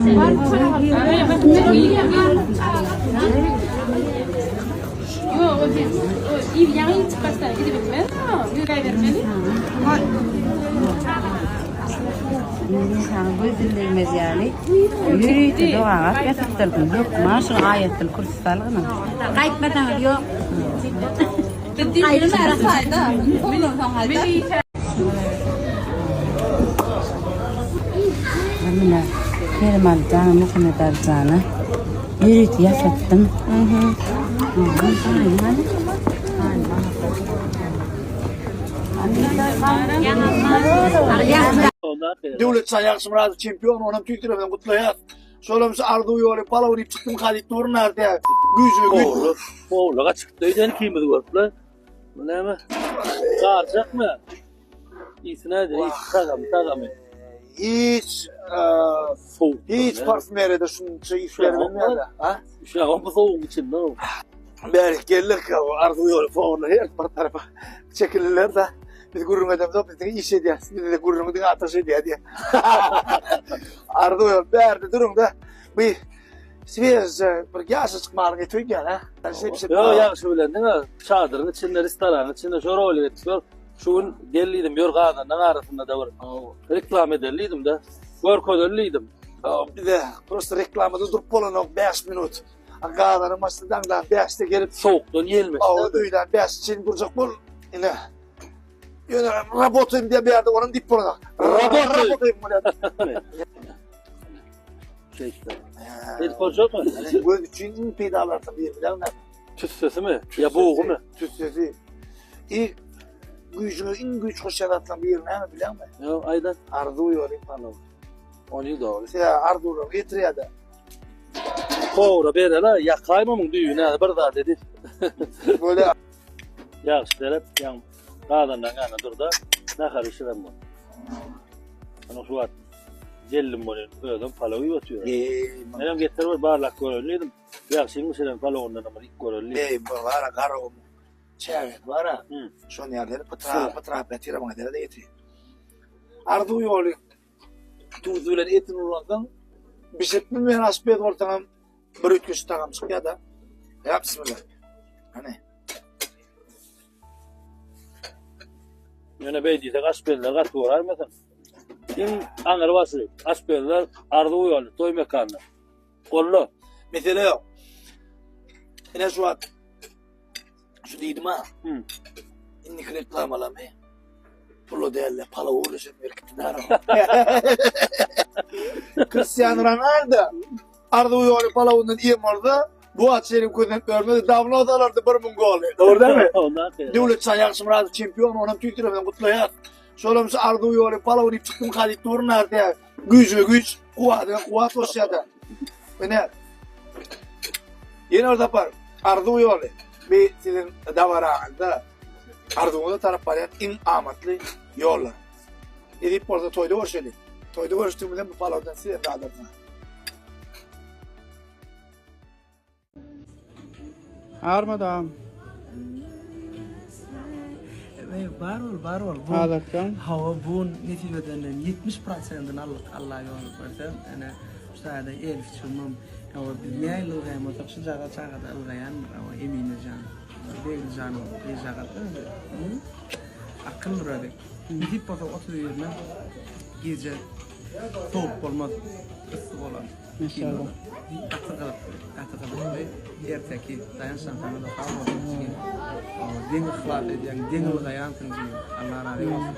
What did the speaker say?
Men saňa gözüm degmez ýaly ýörite doga ýatypdyrdym. Hökman şu aýatyl kürsi salgyna. Gaýtmasaňyz ýok. Mine Kerim Alyjana, Muhammet Alyjana ýörite ýasatdym. Döwletjan Ýagşymyradow çempion, onam tüýs ýüregimden gutlaýas. Şolam şu arzuw ýoly palaw diýip çykdym ka diýip durun artýa. Güýjüne güýç. Howla, howla çykdy öýden ikimiz görüpler. Bu näme? Garjakmy? Ýiti näde? Ýiti tagamy, tagamy. Hiç Sowuk. hiç parfümeriýada şunça ys bermeýär. Ha? Uşagam bu sowugyň içinde o. Bärik geldik, arzuw ýoly powurlar her bir tarapa çekildiler-de. Biz gürrüň edemzok, biz diňe iş edýäris. Biz-de gürrüňi diňe ataş edýär diýýär. Arzuw ýoly bärde duruň-da. Bu Swiežje bir ýaşajyk malyň eti öýdýän, ha? Şep-şep. Ýok, ýagşy bilen diňe çadyryň içinde, restoranyň içinde şo rolik etdik. Ýör, şu gün gel diýdim, ýör gazanlaň arasynda-da bir reklama edeli diýdim-de. Görkezeli diýdim. Bize prosta reklamada durup bolanok 5 minut. Gazanyň başynda daňdan 5-de gelip sowukdan ýelmeşdi. Awa öýlän 5 çen durjak bol. Ine. Ýöne rabotaýym diýen bir ýerde onam diýip bolanok. Rabotaýym bolýar. Şeýtdi. Edip boljakmy? Göz üçin iň peýdalardan biri bileňmi? Tüssesimi? Ýa bugumy? Tüssesi. İlk güýjüňe iň güýç goşýan zatlaryň biri näme bileňmi? Ýok, aýdan. Arzuw ýoly palaw. Ony dogry. Sen arzuwlaryňy getirýär-de. Kowra berele, ýakaýma muň düýbüne bir zat edip. Böyle Ýagşy seret, ýaň gazandan ýana dur-da, nahar bişiren bol. Ana şu wagt geldim welin, özem palaw iýip otyr. Eý, Menem getir bir barlap göreli diýdim. Ýagşyň bişiren palawyndan bir iýip göreli diýdim. Eý, bu bara Garagum çägesi bar-a. Şony ýaly pytrap, pytrap ýatyr, maňa derede eti. Arzuw ýoly Tuzy bilen etini ulansaň, bişirip bilmeýän aşpez bolsaňam bir üýtgeşik tagam çykýar-da. Ýa bismillah. Hany. Ýöne beý diýsek aşpezler gaty göräýmesin. Iň aňry başy aşpezler arzuw ýoly toý mekanda. Golla. Mesele ýok. Ine şu wagt şu diýdim-a. Indiki reklamalamy pula däl-de palawa gürleşesim gelip gitdi dara. Cristiano Ronaldo arzuw ýoly palawyndan iýen bolsa, bu wagt şeýle gözlenip ýörmezdi. Dawno alardy 1000 goly. Dogry dälmi? Döwletjan Ýagşymyradow çempion, onam tüýs ýüregimden gutlaýas. Şolam şu arzuw ýoly palaw diýip çykdymyka diýip durun artýar. Güýjüne güýç, kuwwatyna kuwwat goşýar-da. Ine, ýene bir sapar arzuw ýoly bi siziň dabaraňyzda arzuwyňyza tarap barýan iň amatly ýoldur. Nesip bolsa toýda görşeli. Toýda görüşdigimizde bu palawdan siz hem dadarsyňyz. Armadam. Bar bol, bar bol. Bu Hazakjan. Hawa, bu nesip edenden 70 prosentini aldyk Allah ýoluny berse. Ene şu taýda Elif çugmam. Hawa, biz nähili ylgaýan bolsak, şu jaga çagada ylgaýan. Hawa, Emine jan. Begli janyň gyzjagazda özi. Akyllyr özi. Nesip bolsa 31-ine gije sowuk bolmaz, yssy bolar. Maşallah. Gaty gyzykly, gaty gyzykly. Erteki, Daýanç jan saňa-da sag bolsun jigim. Deň yhlas edýäň, deň ylgaýansyň jigim. Allah razy bolsun.